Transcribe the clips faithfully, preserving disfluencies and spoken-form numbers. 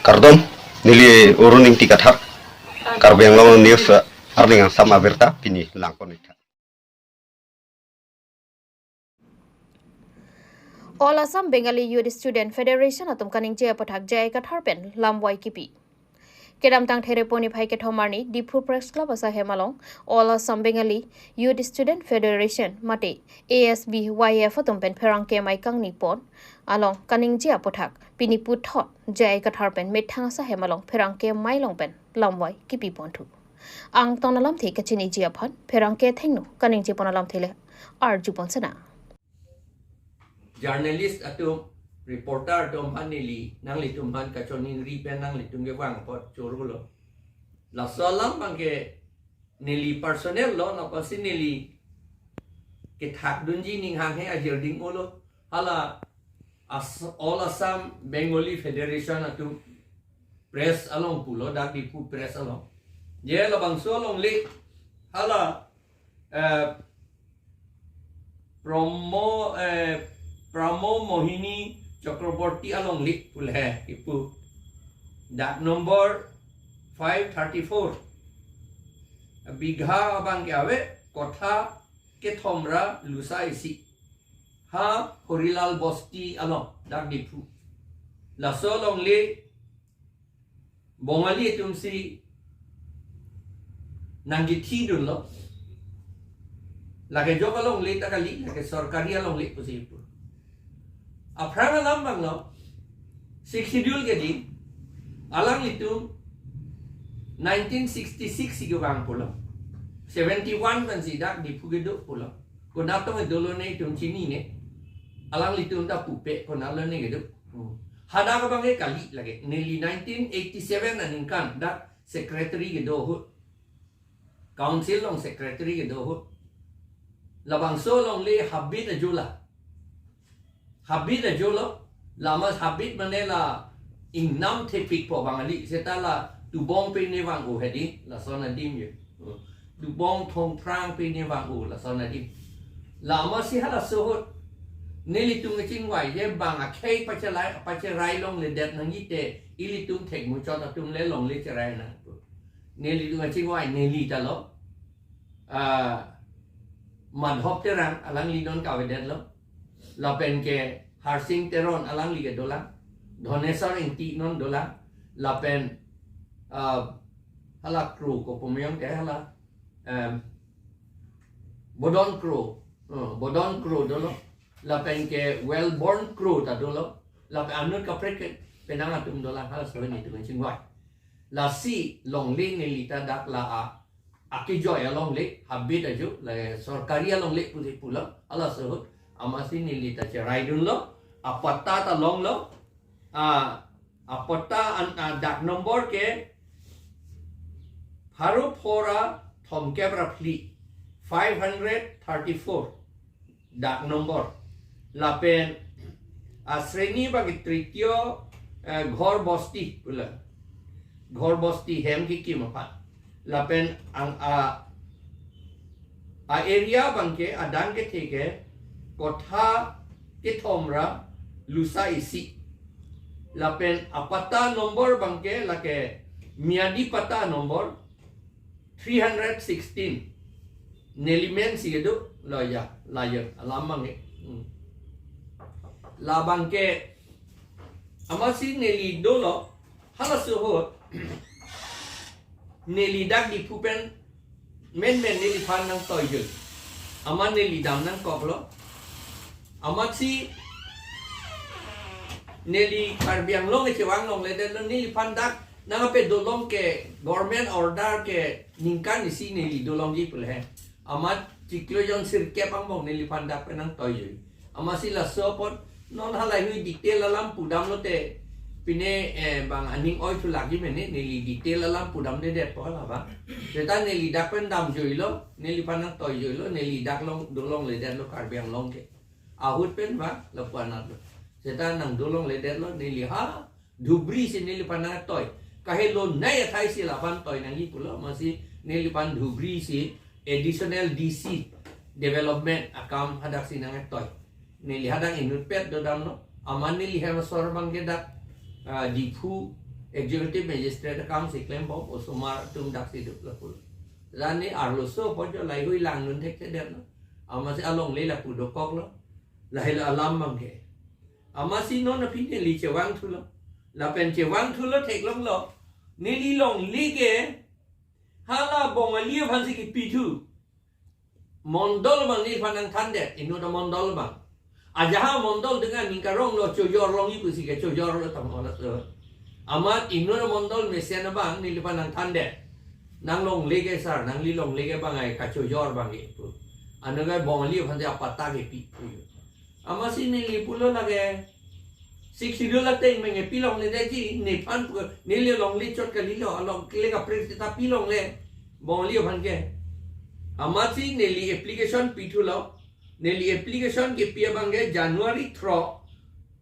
Kardom, neli Arun Ingti Kathar, Karbi Anglong News, eh, arni angsam abirta pini langpon-ik tha. All Assam Bengali Youth Student Federation atum kaningje aputhak J I Kathar pen lamvai kipi. Kedamtang Therepo niphai kethom arni Diphu Press Club asahem along All Assam Bengali Youth Student Federation mate A S B Y F atum pen pherangke amei kangni pon along kaningje aputhak pini puthot J I Kathar pen methang asahem along pherangke amei along pen lamvai kipi ponthu. Angtong alamthe kachiniji aphan pherangke athengno kaningje pon alamthe le arju pon sena. Journalist atum, reporter atum aphan neli nanglitum aphan kachiningri pen nanglitum kevang apot choro lo. Laso alam abangke neli personal lo, napa si neli kethak dunji ning hanghe ajir ding-o lo. Hala As-, All Assam Bengali Federation atum press along pulo, dak Diphu press along. Je labangso alongle hala, eh, Promo, eh, Pramo Mohini Chakraborty alongle pu le kipu. Dak number five thirty-four. Bigha abangke ave kotha kethom ra lusa isi. Ha Horilal Bosti along, dak Diphu. Laso alongle Bongali atum si nangkithi dunlo. Lake jok alongle ta kali, lake sorkari alongle pusi pu. Aphrang alam abang lo, Sixth Schedule ke di, alanglitum nineteen sixty-six si kevang pulo. Seventy-one pen si dak Diphu kedo pulo. Konat tong dolo ne itum chinine. Alanglitum ta pupe konat lo ne kedo. Hmm. Hadak abangke kali lake. Neli nineteen eighty-seven aningkan dak secretary kedo ahut. Council along secretary kedo ahut. Labangso alongle habit ajo la. Habit ajo lo, lama habit mane la ingnam thepik po Bangali, seta la tubong pine vang-o hedi, lason adim ye. Hmm. Tubong thongphrang pine vang-o, lason adim. Lama si halaso ahut, nelitum kachingvai, je bang akhei pachelai, pacherai longledet nangji te, ilitum thekmuchot atum le longle cherai nang. Nelitum kachingvai, neli ta lo. Ah, Madhop Terang, alangli non kavedet lo. Lapen ke Harsing Teron, alangli ke dolang. Dhoneswar Ingti non dolang. Lapen, ah, hala Kro, kopi ma yang ke hala, em, Bodon Kro. Oh, Bodon Kro dolo. Lapen ke Wellborn Kro ta dolo. Lapen anut kaprek ke penang atum dolang, halaso ahut nelitum kachingvai. Lasi longle neli ta dak la a, akejoi alongle, habit ajo, la sorkari alongle pusi pulo, halaso ahut, amatsi neli ta cherai dunlo, apatta ta longlo, a, apatta an, a, dak number ke, pharo phora thomkep ra phli, five hundred thirty-four. Dak number. Lapen, a, sreni abangke tritiyo, eh, ghor bosti pula. Ghor bosti hem kekim aphan. Lapen ang a, a area abangke adang kethe ke kotha kethom ra lusa isi. Lapen apatta number abangke lake miyadi patta number three hundred sixteen. Neli men si kedo, lo ya, la ya, alam abangke. Hmm. Labangke, amatsi neli dolo, halaso ahut, neli dak Diphu pen, menmen neliphan nangtoijoi. Amat neli dam nangkoklo. Amatsi neli Karbi Anglong kechevang longledetlo, neliphan dak nangkepe dolong ke government order ke ningkan isi neli dolongji pule he. Amat chiklo jon sirkep angbong neliphan dak pen nangtoijoi. Amatsi laso apot non halahei detail alam pudamlote pine, eh, bang aning oi thu lagi mene neli detail alam pudamdedet po hala abang. Seta neli dak pen damjoilo, neliphan nangtoijoilo, neli dak long dolongledetlo Karbi Anglong ke. Ahut pen bang lapu-an lo. Seta nangdolongledetlo, neli ha Dhubri si neliphan nangtoi. Kahelo nei athai si laphan toi nangji pulo, amatsi neliphan Dhubri si additional D C development akam hadak si nangtoi. Neli hadak inutpet dodamlo. Amat neli hem asor abangke dak, ah, Diphu Executive Magistrate akam si klembom, osomar atum daksi duk lapu. Lani arloso apot jo laheihui langdun thekthedetlo. Amatsi alongle lapu dokoklo. Lahelo alam abangke. Amatsi non aphi neli chevangthulo. Lapen chevangthulo theklonglo. Neli longle ke hala Bongali aphansi kipithu mondol abang neliphan nangthandet, inut amondol abang. Ajahak mondol dengan ningkaronglo chojor longji pusi ke chojorlo tanglo. Amat inut amondol mesen abang neliphan nangthandet. Nang longle ke sir, nangli longle ke bang ai kachojor abangke pu. Anke Bongali aphansi apatta kepi pu. Amatsi neli pulo lake Sixth Schedule ateng menge pilongledetji, nephan pu, neli longle chot kalilo, alongle kaprek seta pilongle, Bongali aphan ke. Amatsi neli application pithulo, neli application kepi abangke January throh,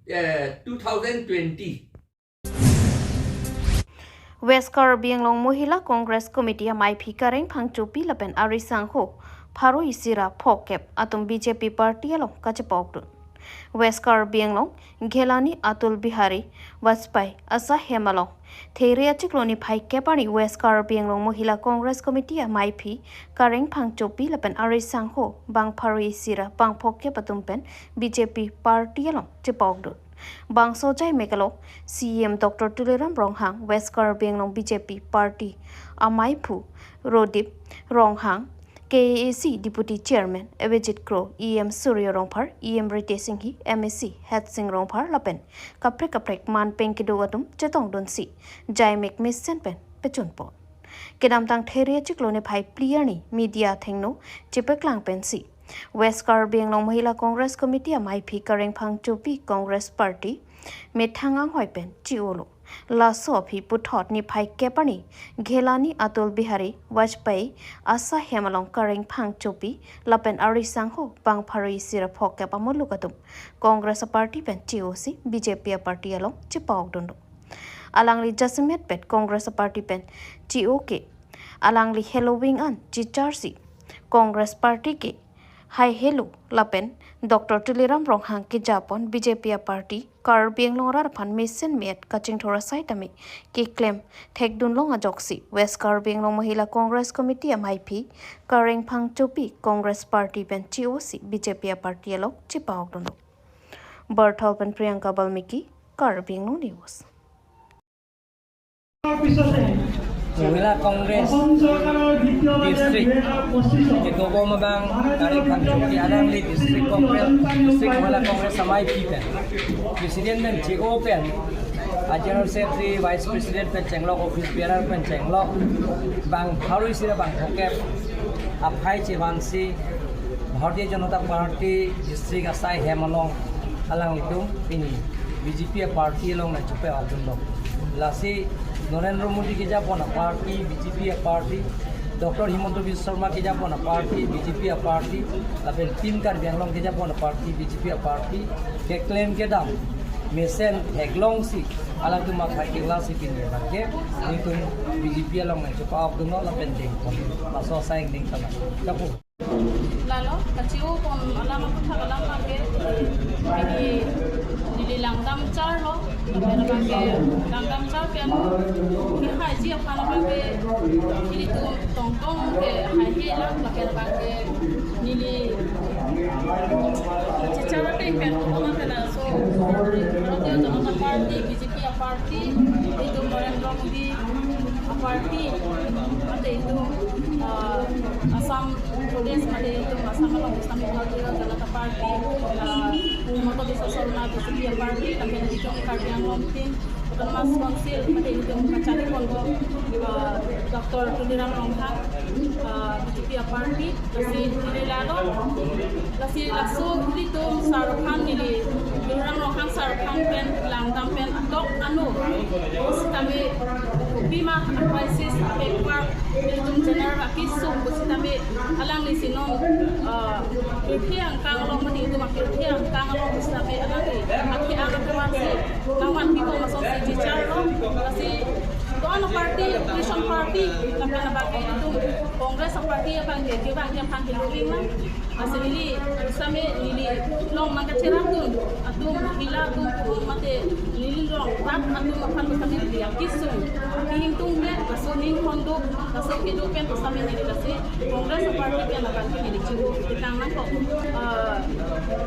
eh, two thousand twenty. West Karbi Anglong Mohila Congress Committee amaiphi Kareng Phangchopi lapen ari sangho pharo isi ra phokep atum B J P party along kachepokdun. West Karbi Anglong Ghelani Atal Bihari Vajpayee asahem along There achiklo niphai kep arni West Karbi Anglong Mohila Congress Committee amaiphi Kareng Phangchopi lapen ari sangho bang pharo isi ra bang phokep atum pen B J P party along chepokdun. Bangso jaimek along C E M Doctor Tuliram Ronghang, West Karbi Anglong B J P party amaiphu Rodip Ronghang, K A A C Deputy Chairman Avijit Kro, E M Surya Rongphar, E M Ritesh Enghi, M A C Hetsing Rongphar lapen kaprek kaprek man pen kedo atum chetongdunsi jaimek mesen pen pechunpon. Kedamtang There achiklo niphai phli arni media athengno chepeklang pensi West Karbi Anglong Mohila Congress Committee amaiphi Kareng Phangchopi Congress Party methang anghoi pen chi-olo. Laso aphi puthot niphai kep arni Ghelani Atal Bihari Vajpayee asahem along Kareng Phangchopi lapen ari sangho bang pharo isi ra phokep amuluk atum Congress aparty pen chi-osi B J P aparty along chepokdunlo. Alangli jasemet pet Congress aparty pen chi-o ke alangli heloving an chicharsi Congress party ke hai helo lapen Doctor Tuliram Ronghang kejapon B J P aparty Karbi Anglong arat aphan mesen me-et kachingthur asai tame keklem thekdunlong ajoksi West Karbi Anglong Mohila Congress Committee amaiphi Kareng Phangchopi Congress party pen chi-osi B J P aparty along chepokdunlo. Barthol pen Priyanka Balmiki, Karbi Anglong News. Mohila Congress District kedobom abang Kareng Phangchopi alangli District Congress, District Mohila Congress amaiphi pen President pen chi-o pen, a General Secretary, Vice President pen chenglok, Office Bearer pen chenglok, bang pharo isi ra bang phokep aphai chevansi Bharatiya Janata Party District asahem along alanglitum pini B J P aparty along nangchepokdunlo. Lasi Narendra Modi kejapon aparty B J P aparty, Doctor Himanta Biswa Sarma kejapon aparty B J P aparty, lapen Team Karbi Anglong kejapon aparty B J P aparty keklem kedam mesen theklongsi alangtum matha keklasi pini abangke nelitum B J P along nangchepokdunlo lapen dengpon. Laso asai ingdeng tama. Kapu. Lalo, kachi-opon alam aputhak alam abangke, neli, neli langdam charlo, lapen abangke langdam char pen, neli haiji aphan abangke, nelitum tongtong ke haihe lang, lapen abangke, neli, chichar ateng pen, koma pen laso, Bharatiya Janata Party, B J P aparty, nelitum Narendra Modi aparty, mate itum, ah, Assam Pradesh, mate itum Assam along Assam Bharatiya Janata Party, ah, Himanta Biswa Sarma B J P aparty, lapen itum Karbi Anglong Team Autonomous Council, mate itum kachari ponpo, ah, Doctor Tuliram Ronghang, ah, B J P aparty. Lasi neli lalo, lasi laso nelitum sar aphan neli, Tuliram Ronghang sar aphan pen langdam pen atok ano, sitame kopima crisis paper nelitum general akisung sitame alangli si non, ah, pirthe angkang along mate itum apirthe angkang along sitame alangli akhe ang akemarsi nangvanpi kong asonsi chicharlo, lasi Ano party, opposition party, lapen abang ke itum Congress party abang ke, ke abang ke aphan ke lobing lang. Lasi neli, same neli along nangkacherapdun atum, hila atum, kuhum mate neli along rat atum aphan same neli akisung, akihingtung le, laso ning konduk, laso kedo pen same neli lasi Congress party pen abang ke neli chiru tikang nangkok. Ah,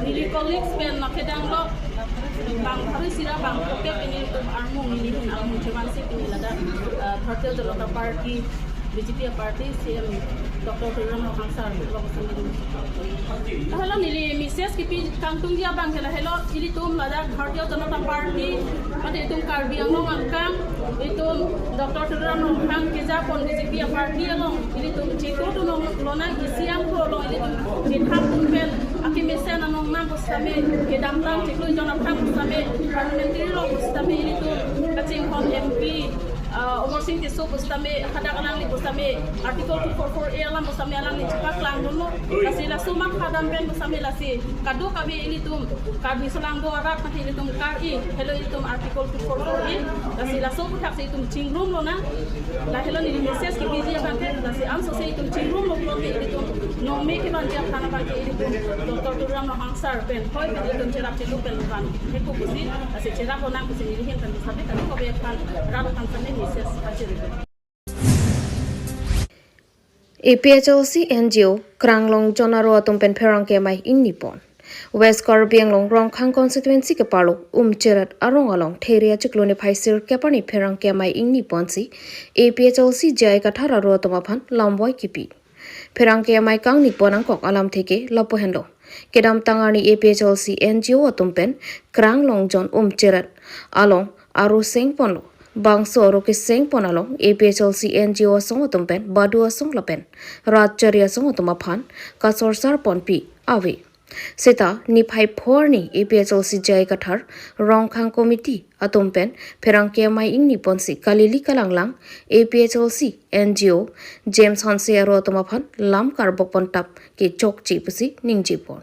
neli colleagues pen nangkedang lo, bang hari sira bang koke pen nelitum armung, neli hun armung chevan si pen neli ladak, ah, Bharatiya Janata Party, B J P party, C M Doctor Tuliram Ronghang sir, lo sendiri. Lahelo neli message kipi kangtungji abang ke lahelo, ilitum ladak Bharatiya Janata Party, mate itum Karbi Anglong angkang, itum Doctor Tuliram Ronghang kejapon B J P party along, ilitum chekroidun lonang, isi angkro along ilitum chethapdun pen, akemesen anong nangpo sitame, kedamtang chiklo jon aphan sitame, parliamentary along sitame ilitum kachinghon M P, ah, Amarsing Tisso pusitame, hadak alangli pusitame, Article two four four A alam pusitame alangli chepaklangdunlo. Lasi laso amat hadak pen pusitame lasi kadokave ilitum Karbi aso lang do arat mate ilitum kar-i, helo ilitum Article two four four A, lasi laso aphuthak si itum chingrum lonang. Lahelo neli message kipiji abang ke, lasi ansose itum chingrum lo pulote ilitum nongme kevanji aphan abang ke ilitum Doctor Tuliram Ronghang sir pen, hoi pen itum cherap chilu pen van heko pusi, lasi cherap lonang pusi neli ahin pen sitame kadokave aphan, rat aphan sitame message pachiri. A P H L C N G O Kranglong Zone aro atum pen pherangke amei ingnipon. West Karbi Anglong Rongkhang constituency keparlo Umcheret arong along Theria chiklo niphai sirkep arni pherangke amei ingniponsi A P H L C J I Kathar aro atum aphan lamvoi kipi. Pherangke amei kangnipon angkok alamthe ke lapu henlo. Kedamtang arni A P H L C N G O atum pen Kranglong Zone Umcheret along aro sengponlo. Bangso aro kesengpon along A P H L C N G O asong atum pen badu asong lapen ratchari asong atum aphan kasorsar ponpi ave. Seta niphai pho arni A P H L C J I Kathar Rongkhang committee atum pen pherangke amei ingniponsi kalili kalanglang A P H L C N G O James Hanse aro atum aphan lam karbokpon tap ke chokche pusi ningjepon.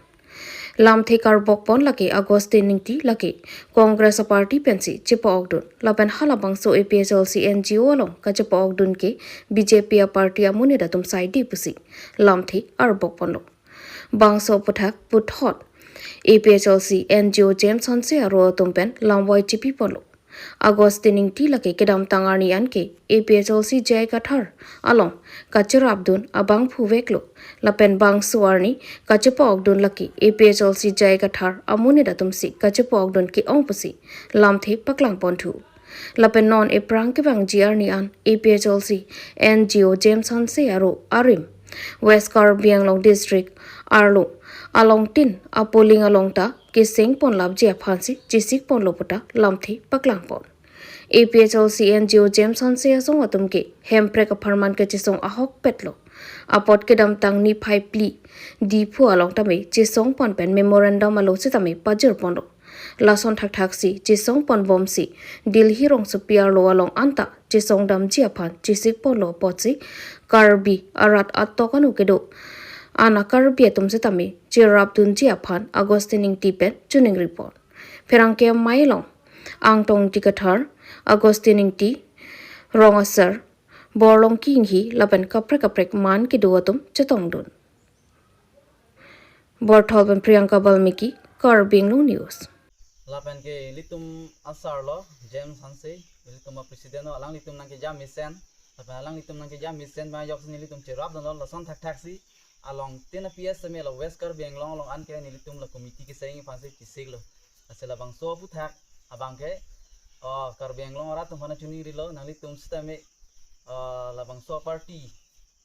Lamthe karbokpon lake Augustine Ingti lake Congress party pensi chepa-okdun. Lapen halabangso A P H L C N G O along kachepa-okdun ke B J P aparty amonit atum saide pusi lamthe arbokponlo. Bangso aphuthak puthot A P H L C N G O James Hanse aro atum pen lamvoi chipiponlo. Augustine Ingti lake kedamtang arni an ke A P H L C J I Kathar along kacherapdun abangphu veklo. Lapen bangso arni kachepa-okdun lake A P H L C J I Kathar amonit atumsi kachepa-okdun ke-ong pusi lamthe paklangponthu. Lapen non ephrang kevangji arni an A P H L C N G O James Hanse aro arim West Karbi Anglong District arlo alongtin a-polling along ta kesengponlapji aphansi chesikponlo puta lamthe paklangpon. A P H L C N G O James Hanse asong atum ke Hemprek apharman kechesong ahokpetlo. Apot kedamtang niphai phli Diphu along tame chesongpon pen memorandum alo sitame pajirponlo. Lason thakthaksi chesongponbomsi Delhi rongsopi arlo along anta chesongdamji aphan chesikponlo apotsi Karbi arat atok anu kedo ana Karbi atum sitame cherapdunji aphan Augustine Ingti pen chiningripon. Pherangke amei along Angtong Ingti Kathar, Augustine Ingti, Rong Asar, Borlongki Inghi lapen kaprek kaprek man kedo atum chetongdun. Borthol pen Priyanka Balmiki, Karbi Anglong News. Lapen ke ilitum asarlo James Hanse, ilitum a-president lo, alanglitum nangkejam mesen, lapen alanglitum nangkejam mesen abang joksi nelitum cherapdunlo. Lason thakthaksi alongtin a-P S M A lo West Karbi Anglong along an ke nelitum la committee keseng aphansi chesiklo. Lasi labangso aphuthak abang ke, oh, Karbi Anglong arat atum aphan chiningrilo, nanglitum sitame, oh, labangso party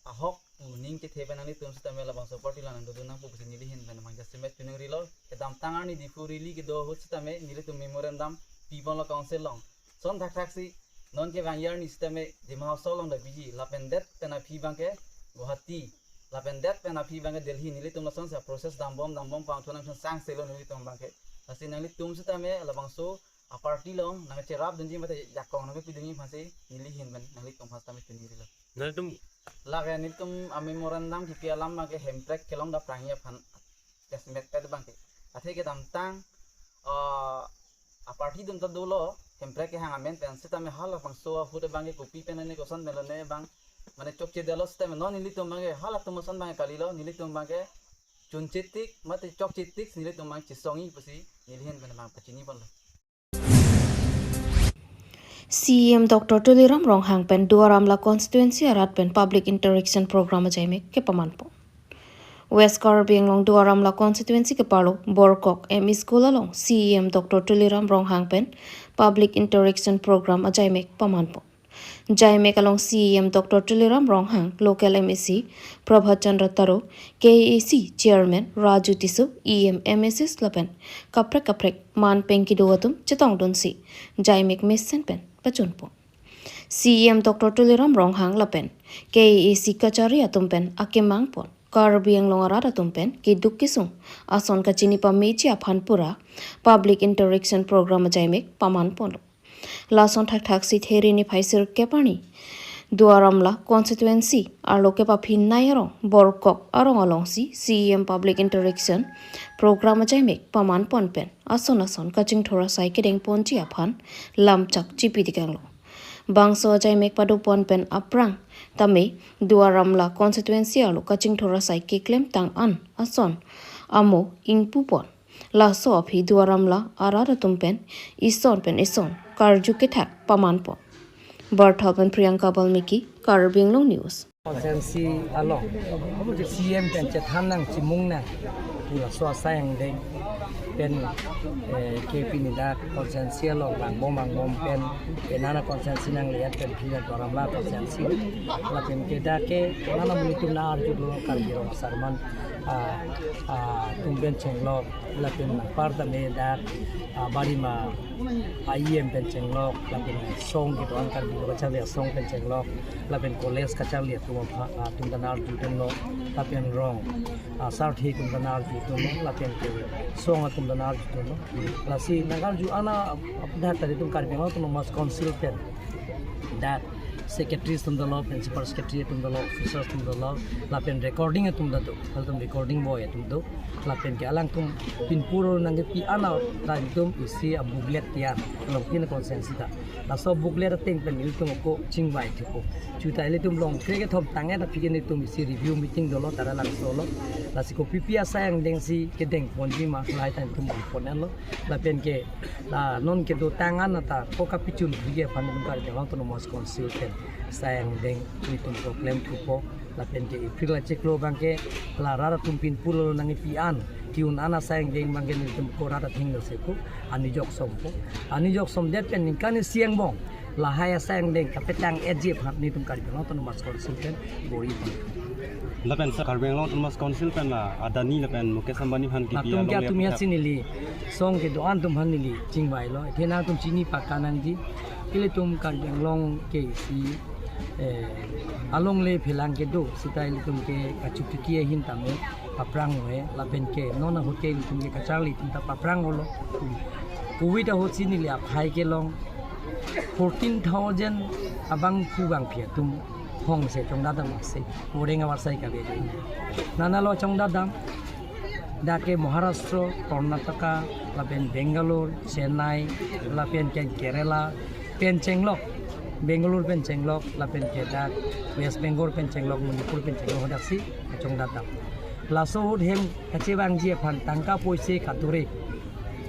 ahok pu ning kethe pen nanglitum sitame labangso party along nangdodun nangpo pusi neli ahin pen mang jasemet chiningrilo. Kedamtang arni Diphu rally kedo ahut sitame nelitum memorandum piponlo council along. Lason thakthaksi non kevangji arni sitame Dima Hasao along ta piji, lapen det pen aphi abang ke Guwahati, lapen det pen aphi abang ke Delhi, nelitum lasonsi a-process dambom dambom pangthunang chun sangselo nelitum abang ke. Lasi nanglitum sitame labangso a-party along nangcherapdunji mate jakong nangpidunji aphansi neli ahin pen nanglitum aphan sitame chiningrilo. Nanglitum lake nelitum a-memorandum kipi alam abang ke Hemprek kelong daprangji aphan jasemetpet abang ke. Athe kedamtang, ah, a-party atum ta dolo, Hemprek kehang amen pen sitame halabangso ahut abangke kopi pen ne koson pen lone abang mane chokchedetlo sitame non nelitum abangke halatum ason abangke kalilo, nelitum abangke chunchetik mate chokchetik nelitum abang chesongji pusi neli ahin pen abang pachini ponlo. C E M Doctor Tuliram Ronghang pen Duar Amla constituency arat pen public interaction program ajaimek kepamanpon. West Karbi Anglong Duar Amla constituency keparlo Borkok M E School along C E M Doctor Tuliram Ronghang pen public interaction program ajaimek pamanpon. Jaimek along C E M Doctor Tuliram Ronghang, local M A C Prabhat Chandra Taro, K A A C Chairman Raju Tisso, E M, M A Cs lapen kaprek kaprek man pen kedo atum chetongdunsi jaimek mesen pen pachunpon. C E M Doctor Tuliram Ronghang lapen K A A C kachari atum pen akemang pon Karbi Anglong arat atum pen keduk kesung ason kachini pameji aphan pura public interaction program ajaimek pamanponlo. Lason thakthak si There niphai sirkep arni Duar Amla constituency arlo kepaphinnei arong Borkok arong alongsi C E M public interaction program ajaimek pamanpon pen ason ason kachingthur asai kedengponji aphan lamchak chipi dikanglo. Bangso ajaimek padopon pen aphrang tame Duar Amla constituency arlo kachingthur asai keklemtang an ason amo ingpupon. Laso aphi Duar Amla arat atum pen ison pen ison karju kethak pamanpon. Bartha pen Priyanka Balmiki, Karbi Anglong News. Constituency along C E M pen chethan nang chimung nang pu laso asai angdeng pen eh, K P ni dak constituency along vangbom vangbom pen penana constituency nangle-et pen phi Duar Amla constituency lapen ke dak ke nana amonit atum nang arjulo Karbi Rong Asarman ah, ah, atum pen chenglok lapen apar tame dak ah, bari ma E M pen chenglok lapen asong kedo-an Karbi Anglong kacharli asong pen chenglok lapen college kacharli atum apha- atum ta nang arjudunlo lapen rong ah, sarthe atum ta nang arjudunlo lapen ke song atum ta nang arjudunlo. Lasi nang arju ana dak tadi atum Karbi Anglong Autonomous Council pen dak secretary atum dolo, principal secretary atum dolo, officers atum dolo, lapen recording atum ta do, halatum recording boy atum do, lapen ke alangtum pinpur nangkepi ana atum isi a booklet tiar, longpin constituency ta. Laso booklet ateng pen ilitum ako chingvai thupo. Chuta ilitum longkre kethom tang-et aphi ke nelitum isi review meeting dolo, tara langso lo. Lasi kopipi asai angdeng si kedengponji ma lahai ta nelitum bangpon lo. Lapen ke la non kedotang an ta ko kapachun bige aphan nelitum Karbi Anglong Autonomous Council pen asai angdeng nelitum ko klem thupo. Lapen ke April achiklo abangke la rat atum pinpur lo nangkepi an ke-un an asai angdeng abangke nelitum ko rat athengno seko, anijok sompo. Anijok somdet pen ningkan isi angbong lahai asai angdeng kapetang-etji aphan nelitum Karbi Anglong Autonomous Council pen bor-i pon. Lapen sir, Karbi Anglong Autonomous Council pen la Adani lapen Mukesh Ambani aphan kipi Latum ke along atum ya ya sini li song kedo-an atum aphan neli chingvailo. Athe nangtum chini paka nangji. Ilitum Karbi Anglong ke isi eh, alongle phelang kedo seta ilitum ke kachuktuki ahin tame paphrang lo-e, lapen ke non ahut ke ilitum ke kacharli atum ta paphrang lo. Covid ahut si neli aphai kelong fourteen thousand abang pu bangphi atum hong se chongdadam ase, voreng avarsai kave. Nana lo chongdadam, dak ke Maharashtra, Karnataka, lapen Bangalore, Chennai, lapen ke Kerala pen chenglok, Bangalore pen chenglok, lapen ke dak West Bengal pen chenglok, Manipur pen chenglok, hadak si chongdadam. Laso ahut hem kachevangji aphan tangka poise kadure.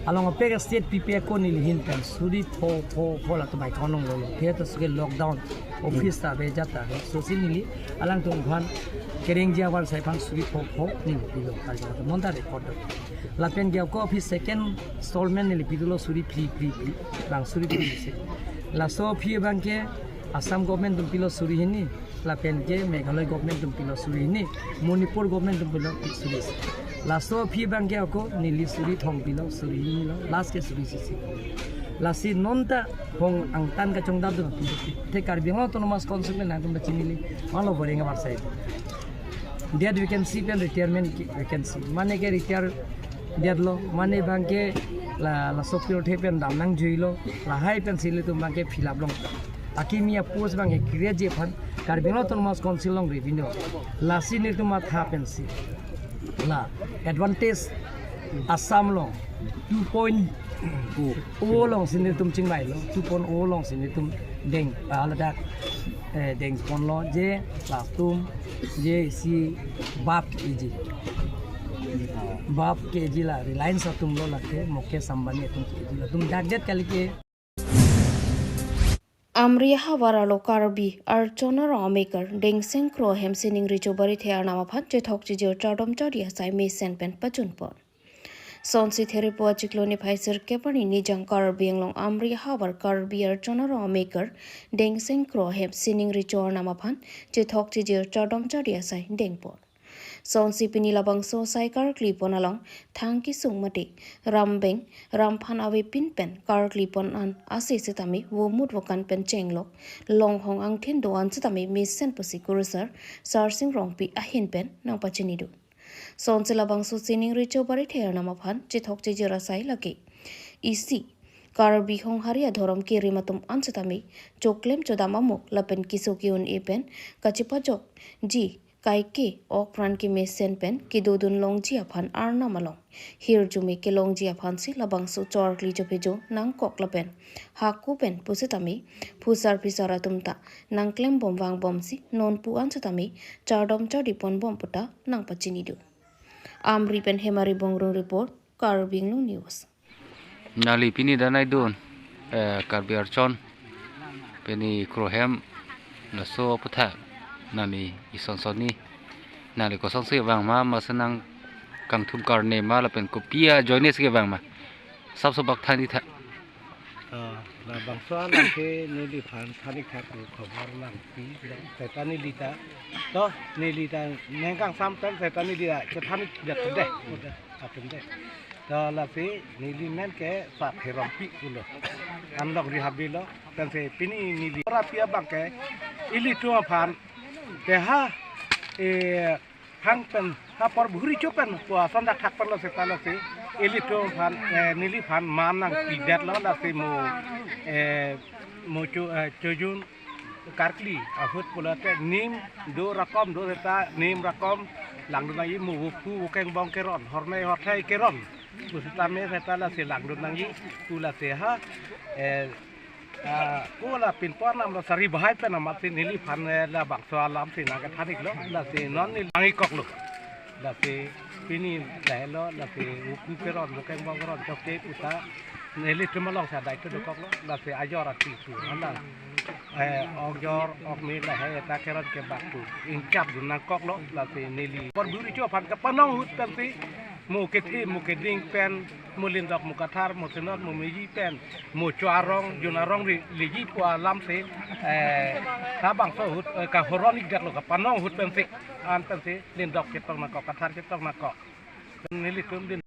Along apek state pipe ako neli ahin pen suri pho pho pho latum ai konong lo lo. Phe to suke lockdown, office ta ave, jat ta ave. Sosi neli alangtum aphan kerengji avarsai aphan suri pho pho neli pilo. Kali to monta record do. Lapen ke ako aphi second installment neli pidolo suri phli phli phli. Bang suri phli se. Laso aphi abangke Assam government atum pilo suri hini. Lapen ke Meghalaya government atum pilo suri hini, Manipur government atum pilo suri isi. Laso aphi abangke ako neli suri thom pilo, suri hini lo, last ke suri isi si. Lasi non ta hong angtan kachongdadun. Te Karbi Anglong Autonomous Council pen nangtum ta chinili, malo voreng avarsai. Dead vacancy pen retirement ki- vacancy. Mane ke retire dead lo, mane abangke la laso pirthe pen dam nangjuilo, lahai pen si ilitum abangke fill up long. Akimi apost abangke create ji aphan Karbi Anglong Autonomous Council along revenue. Lasi nelitum matha pensi la advantage Assam along two point O alongsi nelitum chingvailo, two point o alongsi nelitum deng, ah, ladak, eh, dengponlo, je latum, je isi bap ke-eji. Bap ke-eji la Reliance atumlo, lake Mukesh Ambani atum ke-eji, latum dakdet kali ke. Amri ahavar arlo Karbi Archon Rongmekar Dengseng Kro ahem sining recho barithe arnam aphan chethok chijir chardom chardi asai mesen pen pachunpon. Sonsi Theripo achiklo niphai sirkep arni Nijang Karbi Anglong Amri ahavar Karbi Archon Rongmekar Dengseng Kro ahem sining recho arnam aphan chethok chijir chardom chardi asai dengpon. Sonsi pini labangso asai karklipon along thang kesung mate rambeng ramphan avepin pen karklipon an ase setame vomut vokan pen chenglok longhong angthin do-an setame mesen pusi kurusar Sarsing Rongpi ahin pen nangpachinidun. Sonsi labangso sining recho barithe arnam aphan chethok chijir asai lake isi Karbi Honghari adhorom kerim atum an setame choklem chodam amo lapen keso ke-un-e pen kachepajokji kaike okpran kemesen pen kedodun longji aphan arnam along hirjume kelongji aphansi labangso chorkli chophejo nangkok lapen hako pen pusitame phusar phisar atum ta nangklembom vangbomsi nonpu an setame chardom chardipon bom puta nangpachinidun. Amri pen Hemari Bongrung report, Karbi Anglong News. Nali pini danai dun, eh, Karbi Archon, pini Kro ahem, laso aphuthak, nami ison sonni, nali kosonsi vangma, masi nangkangthum karne ma, lapen kopi ajoine si vangma, sapso bak than-ik tha. Ah, labangso alam ke neliphan than-ik tha ko khobor nangpi, seta neli ta, to, neli ta ningkangsam pen seta neli ta chethan-ik det deh, udah, atum deh. To lasi neli men ke Sat Herompi pulo. Anlok Rehabi lo, pensi pini neli. Ora pia bang ke, ilitum aphan, teha, eh, thang pen, ha por bhuri cho pen, pu ason dak thak pen lo seta lasi, ilitum aphan, eh, neliphan man nangpidetlo lasi mo, eh, mo cho, eh, chojun karkli ahut pulote nim do rakom do seta nim rakom langdun nangji mo vophu vokeng bong keron, hornei horthai keron. Pusitame seta lasi langdun nangji, pu lasi ha, eh, ah, pu la pinpon namlo sari bahai pen amatsi neliphan, eh, labangso alamsi nangkethan-iklo, lasi non neli nang-ikkoklo. Lasi pini lahelo, lasi vophu keron, vokeng bong keron, chokche puta, nelitum along sa daito dokoklo, lasi ajor ati pu, hala, eh, ok jor, ok me lahai ta keron kebak pu, ingchap dun nangkoklo, lasi neli. Por bhuri cho aphan kapanong ahut pensi, mo kethe, mo keding pen, mo lindok, mo kathar, mo senot, mo meji pen, mo cho arong, jun arong ri, liji pu alamsi, eh, labangso ahut, eh, kahoron-ikdaklo, kapanong ahut pensi, an pensi, lindok chetong nangkok, kathar chetong nangkok. Nelitum din